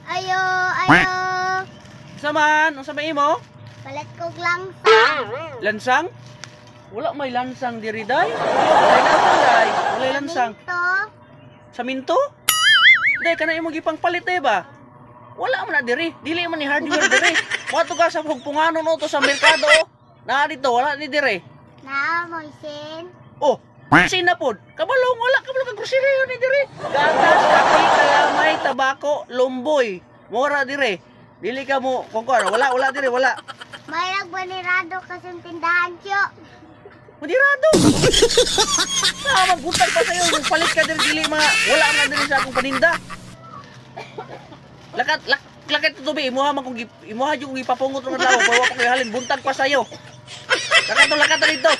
Ayo, ayo. Unsa man? Unsa may imo? Palit kog langsang. Lansang? Wala may lansang diri, day. Walay lansang, day. Walay lansang. Minto. Sa minto? Day, kana imong gipang palit eh ba? Wala man na diri. Dili man ni hardware diri. Moadto ka sa hugpunganon to sa merkado, oh. Naa dito, wala ni diri. Naa moisin. Oh, sina pod. Kabalo wala kabalo ka grocery ni diri. Gatas, kape, kalamay, tabako, lumboy. Mora diri. Dili ka mo kung kuan, wala wala diri, wala. May banirado kasing tindahan, Tiyo. Madirado. Sa magbutag pa sayo, kung palit ka diri dili mga wala man diri sa akong paninda. Lakat lak lakat to be imuha man kung imuha jud kung ipapungot ng adlaw, bawa pa kayo halin buntag pa sayo. Lakat to, lakat to dito.